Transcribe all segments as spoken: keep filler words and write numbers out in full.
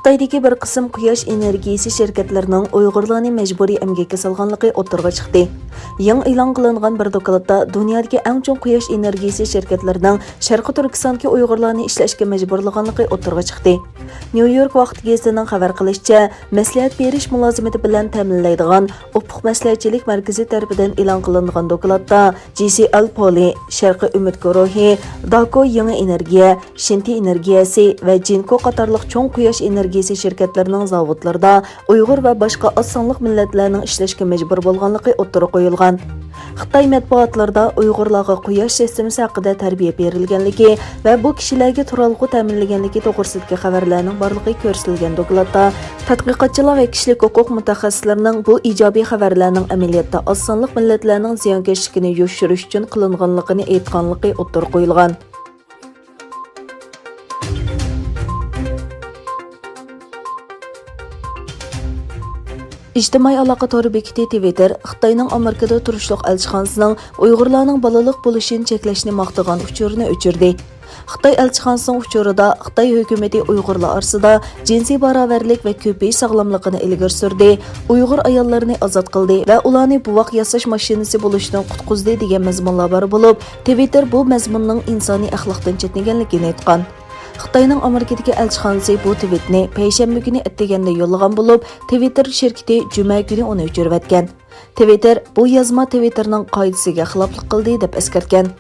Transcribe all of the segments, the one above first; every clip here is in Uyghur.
خىتايدىكى بىر قىسىم قۇياش ئېنېرگىيىسى شىركەتلىرىنىڭ ئۇيغۇرلارنى مەجبۇرىي ئەمگەككە سالغانلىقى ئوتتۇرىغا چىقتى. يېڭى ئېلان قىلىنغان بىر دوكلاتتا دۇنيادىكى ئەڭ چوڭ قۇياش ئېنېرگىيىسى شىركەتلىرىنىڭ شەرقىي تۈركىستاندىكى ئۇيغۇرلارنى ئىشلەشكە مەجبۇرلىغانلىقى ئوتتۇرىغا چىقتى. نيۇ يورك ۋاقتى گېزىتىنىڭ خەۋەر قىلىشىچە، مەسلىھەت بېرىش مۇلازىمىتى بىلەن تەمىنلەيدىغان ئۇپۇق مەسلىھەتچىلىك مەركىزى تەرىپىدىن ئېلان قىلىنغان دوكلاتتا، جى سى ئېل پولى، شەرقىي ئۈمىد گۇرۇھى، داكو يېڭى ئېنېرگىيە، شىنتى ئېنېرگىيەسى ۋە جىنكو قاتارلىق چوڭ قۇياش ئېنېرگىيەسى شىركەتلىرىنىڭ زاۋۇتلىرىدا ئۇيغۇر ۋە باشقا ئاز سانلىق مىللەتلەرنىڭ ئىشلەشكە مەجبۇر بولغانلىقى ئوتتۇرىغا قويۇلغان. خىتاي مەتبۇئاتلىرىدا ئۇيغۇرلارغا قۇياش سىستېمىسى ھەققىدە تەربىيە بېرىلگەنلىكى ۋە بۇ كىشىلەرگە تۇرالغۇ تەمىنلىگەنلىكى توغرىسىدىكى خەۋەرلەرنىڭ بارلىقى كۆرسىتىلگەن دوكلاتتا، تەتقىقاتچىلار ۋە كىشىلىك ھوقۇق مۇتەخەسسىسلىرىنىڭ بۇ ئىجابىي خەۋەرلەرنىڭ ئەمەلىيەتتە ئاز سانلىق مىللەتلەرنىڭ زىيانكەشلىكىنى يوشۇرۇش ئۈچۈن قىلىنغانلىقىنى ئېيتقانلىقى ئوتتۇرىغا قويۇلغان. ئىجتىمائىي ئالاقە تور بېكىتى تىۋىتتېر خىتاينىڭ ئامېرىكىدا تۇرۇشلۇق ئەلچىخانىسىنىڭ ئۇيغۇرلارنىڭ بالىلىق بولۇشىنى چەكلەشنى ماختىغان ئۇچۇرىنى ئۆچۈردى. خىتاي ئەلچىخانىسىنىڭ ئۇچۇرىدا خىتاي ھۆكۈمىتى ئۇيغۇرلار ئارىسىدا جىنسىي باراۋەرلىك ۋە كۆپىيىش ساغلاملىقىنى ئىلگىرى سۈردى، ئۇيغۇر ئاياللىرىنى ئازاد قىلدى ۋە ئۇلارنى بوۋاق ياساش ماشىنىسى بولۇشتىن قۇتقۇزدى دېگەن مەزمۇنلار بار بولۇپ، تىۋىتتېر بۇ مەزمۇننىڭ ئىنسانىي ئەخلاقتىن چەتنىگەنلىكىنى ئېيتقان. خىتاينىڭ ئامېرىكىدىكى ئەلچىخانىسى بۇ تىۋىتنى پەيشەنبە كۈنى ئەتىگەندە يوللىغان بولۇپ، تىۋىتتېر شىركىتى جۈمە كۈنى ئۇنى ئۆچۈرۈۋەتكەن. تىۋىتتېر بۇ يازما تىۋىتتېرنىڭ قائىدىسىگە خىلاپلىق قىلدى، دەپ ئەسكەرتكەن.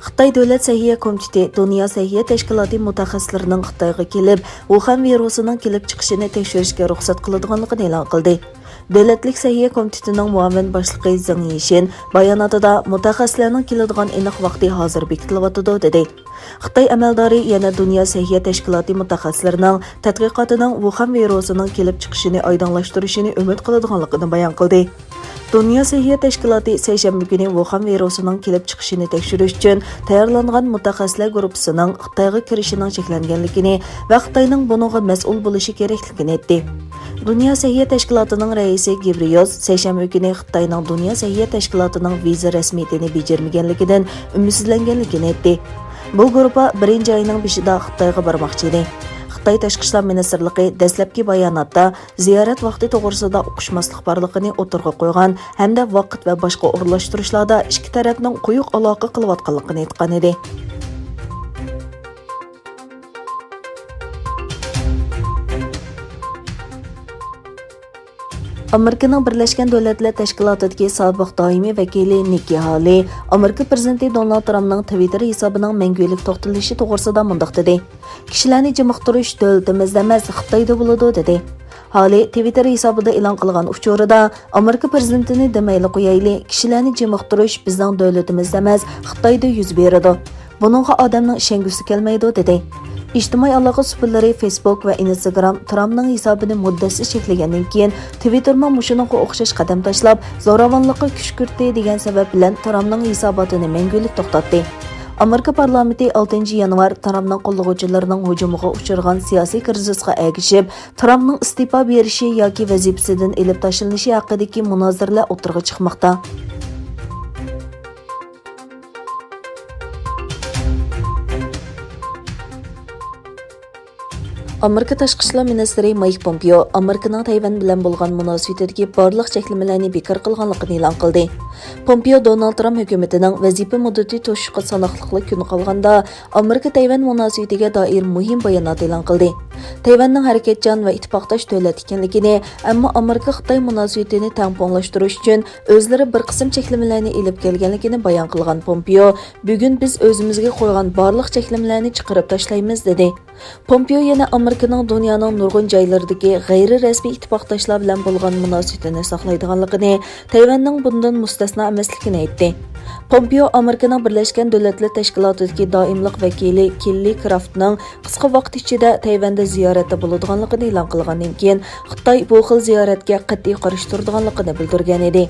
خىتاي دۆلەت سەھىيە كومىتېتى دۇنيا سەھىيە تەشكىلاتى مۇتەخەسسىسلىرىنىڭ خىتايغا كېلىپ، ۋۇخەن ۋىرۇسىنىڭ كېلىپ چىقىشىنى تەكشۈرۈشكە رۇخسەت قىلىدىغانلىقىنى ئېلان قىلدى. دۆلەتلىك سەھىيە كومىتېتىنىڭ مۇئاۋىن باشلىقى زېڭ يىشىن باياناتىدا مۇتەخەسسىسلەرنىڭ كېلىدىغان ئېنىق ۋاقتى ھازىر بېكىتىلىۋاتىدۇ، دېدى. خىتاي ئەمەلدارى يەنە دۇنيا سەھىيە تەشكىلاتى مۇتەخەسسىسلىرىنىڭ تەتقىقاتىنىڭ ۋۇخەن ۋىرۇسىنىڭ كېلىپ چىقىشىنى ئايدىڭلاشتۇرۇشىنى ئۈمىد قىلىدىغانلىقىنى بايان قىلدى. دۇنيا سەھىيە تەشكىلاتى سەيشەنبە كۈنى ۋۇخەن ۋىرۇسىنىڭ كېلىپ چىقىشىنى تەكشۈرۈش ئۈچۈن تەييارلانغان مۇتەخەسسىسلەر گۇرۇپپىسىنىڭ خىتايغا كىرىشىنىڭ چەكلەنگەنلىكىنى ۋە خىتاينىڭ بۇنىڭغا مەسئۇل بولۇشى كېرەكلىكىنى ئېيتتى. دۇنيا سەھىيە تەشكىلاتىنىڭ رەئىسى گېبرىيوس سەيشەنبە كۈنى خىتاينىڭ دۇنيا سەھىيە تەشكىلاتىنىڭ ۋىزا رەسمىيىتىنى بېجىرمىگەنلىكىدىن ئۈمىدسىزلەنگەنلىكىنى ئېيتتى. بۇ گۇرۇپپا بىرىنچى ئاينىڭ بېشىدا خىتايغا بارماقچى ئىدى. خىتاي تاشقى ئىشلار مىنىستىرلىقى دەسلەپكى باياناتتا زىيارەت ۋاقتى توغرىسىدا ئۇقۇشماسلىق بارلىقىنى ئوتتۇرىغا قويغان ھەمدە ۋاقىت ۋە باشقا ئورۇنلاشتۇرۇشلاردا ئىككى تەرەپنىڭ قويۇق ئالاقە قىلىۋاتقانلىقىنى ئېيتقان ئىدى. ئامېرىكىنىڭ بىرلەشكەن دۆلەتلەر تەشكىلاتىدىكى سابىق دائىمىي ۋەكىلى نىككى ھالى ئامېرىكا پىرېزىدېنتى دونالد ترامپنىڭ تىۋىتتېر ھېسابىنىڭ مەڭگۈلۈك توختىتىلىشى توغرىسىدا مۇنداق دېدى: «كىشىلەرنى جىمىقتۇرۇش دۆلىتىمىزدە ئەمەس، خىتايدا بولىدۇ» دېدى. ھالى تىۋىتتېر ھېسابىدا ئېلان قىلغان ئۇچۇرىدا، ئامېرىكا پىرېزىدېنتىنى دېمەيلا قويايلى، كىشىلەرنى جىمىقتۇرۇش بىزنىڭ دۆلىتىمىزدە ئەمەس، خىتايدا يۈز بېرىدۇ. بۇنىڭغا ئادەمنىڭ ئىشەنگۈسى كەلمەيدۇ، دېدى. ئىجتىمائىي ئالاقە سۇپىلىرى فېيسبۇك ۋە ئىنستاگرام ترامپنىڭ ھېسابىنى مۇددەتسىز چەكلىگەندىن كېيىن، تىۋىتتېرمۇ مۇشۇنىڭغا ئوخشاش قەدەم تاشلاپ، زوراۋانلىققا كۈشكۈرتتى دېگەن سەۋەب بىلەن ترامپنىڭ ھېساباتىنى مەڭگۈلۈك توختاتتى. ئامېرىكا پارلامېنتى ئالتىنچى يانۋار ترامپنىڭ قوللىغۇچىلىرىنىڭ ھۇجۇمىغا ئۇچرىغان سىياسىي كىرىزىسقا ئەگىشىپ، ترامپنىڭ ئىستېپا بېرىشى ياكى ۋەزىپىسىدىن ئېلىپ تاشلىنىشى ھەققىدىكى مۇنازىرىلەر ئوتتۇرىغا چىقماقتا. ئامېرىكا تاشقى ئىشلار مىنىستىرى مايك پومپېئو ئامېرىكىنىڭ تەيۋەن بىلەن بولغان مۇناسىۋىتىدىكى بارلىق چەكلىمىلەرنى بىكار قىلغانلىقىنى ئېلان قىلدى. پومپېئو دونالد ترامپ ھۆكۈمىتىنىڭ ۋەزىپە مۇددىتى توشۇشقا ساناقلىقلا كۈن قالغاندا، ئامېرىكا تەيۋەن مۇناسىۋىتىگە دائىر مۇھىم بايانات ئېلان قىلدى. تەيۋەننىڭ ھەرىكەتچان ۋە ئىتتىپاقداش دۆلەت ئىكەنلىكىنى، ئەمما ئامېرىكا خىتاي مۇناسىۋىتىنى تەڭپۇڭلاشتۇرۇش ئۈچۈن ئۆزلىرى بىر قىسىم چەكلىمىلەرنى ئېلىپ كەلگەنلىكىنى بايان قىلغان پومپېئو، بۈگۈن بىز ئۆزىمىزگە قويغان بارلىق چەكلىمىلەرنى چىقىرىپ تاشلايمىز، دېدى. پومپېئو يەنە ئامېرىكىنىڭ دۇنيانىڭ نۇرغۇن جايلىرىدىكى غەيرىي رەسمىي ئىتتىپاقداشلار بىلەن بولغان مۇناسىۋىتىنى ساقلايدىغانلىقىنى، تەيۋەننىڭ بۇندىن مۇستەسنا ئەمەسلىكىنى ئېيتتى. پومپېئو ئامېرىكىنىڭ بىرلەشكەن دۆلەتلەر تەشكىلاتىدىكى دائىملىق ۋەكىلى كېللى كرافتنىڭ قىسقا ۋاقىت ئىچىدە تەيۋەندە زىيارەتتە بولىدىغانلىقىنى ئېلان قىلغاندىن كېيىن، خىتاي بۇ خىل زىيارەتكە قەتئىي قارشى تۇرىدىغانلىقىنى بىلدۈرگەن ئىدى.